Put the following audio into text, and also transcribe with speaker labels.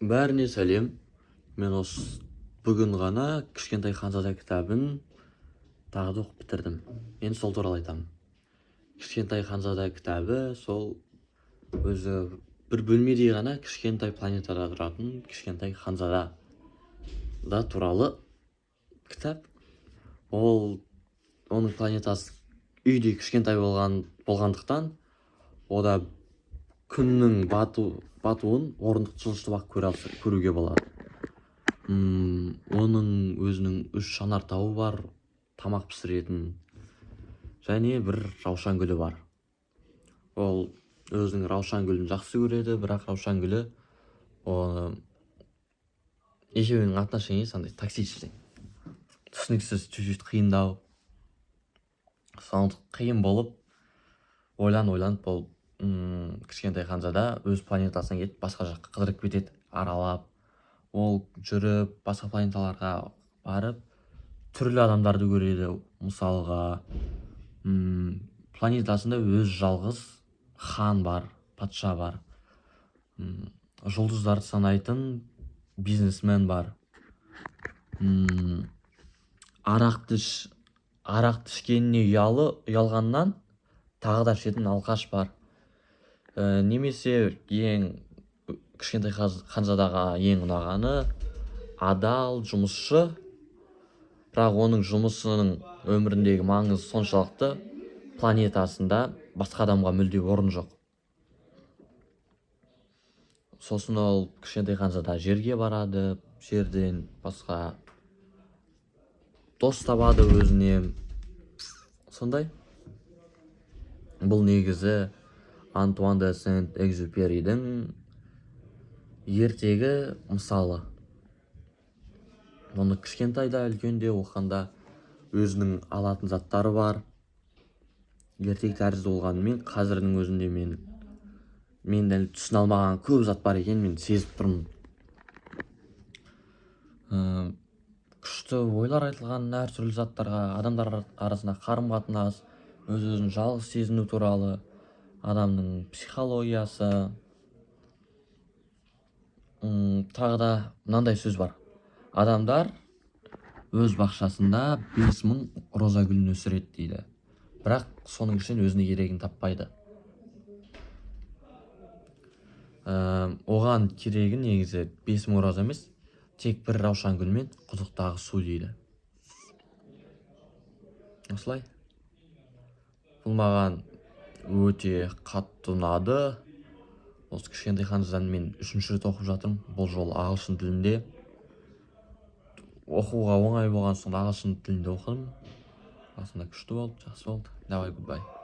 Speaker 1: Бәріне сәлем! Мен осы бүгін ғана «Кішкентай ханзада» кітабын тағы да оқып бітірдім. Енді сол туралы айтамын. «Кішкентай ханзада» кітабы сол өзі бір бөлмедей ғана кішкентай планетада тұратын кішкентай ханзада да туралы кітап. Ол оның планетасы үйдей кішкентай болғандықтан, ода күннің батуын орындықты жылжытып ақ көруге болады. Оның өзінің үш жанартауы бар, тамақ пісіретін, және бір раушан гүлі бар. Ол өзінің раушан гүлін жақсы көреді, бірақ раушан гүлі оны, екеуінің отношение сі андай токсичный, түсініксіз, чуть чуть қиындау. Сондықтан қиын болып, ойланып ойланып ол кішкентай ханзада өз планетасынан кетіп, басқа жаққа қыдырып кетеді, аралап. Ол жүріп, басқа планеталарға барып, түрлі адамдарды көреді. Мысалға, планетасында өз жалғыз хан бар, патша бар, жұлдыздарды санайтын бизнесмен бар, арақты ішкеніне ұялғаннан тағы да ішетін алқаш бар, немесе ең кішкентай ханзадаға ең ұнағаны адал жұмысшы, бірақ оның жұмысының өміріндегі маңызы соншалықты, планетасында басқа адамға мүлде орын жоқ. Сосын ол кішкентай ханзада жерге барады, жерден басқа дос табады өзіне. Сондай. Бұл негізі Антуан де Сент Экзюперидің ертегі мысалы. Оны кішкентай да, үлкен де оқығанда өзінің алатын заттары бар. Ертегі тәрізді болғанымен, қазірдің өзінде мен әлі түсіне алмаған көп зат бар екенін мен сезіп тұрмын. Күшті ойлар айтылған әртүрлі заттарға, адамдар арасында қарым қатынас, өз өзін жалғыз сезіну туралы, адамның психологиясы. Тағы да мынандай сөз бар: адамдар өз бақшасында 5000 роза гүлін өсіреді дейді, бірақ соның ішінен өзіне керегін таппайды. Оған керегі негізі 5000 роза емес, тек бір раушан гүл мен құдықтағы су дейді. Осылай. Бұл маған өте қатты ұнады. Осы «Кішкентай ханзаданы» мен үшінші рет оқып жатырмын. Бұл жолы ағылшын тілінде. Оқуға оңай болған соң, ағылшын тілінде оқыдым. Басында күшті болды, жақсы болды. Давай, goodbye.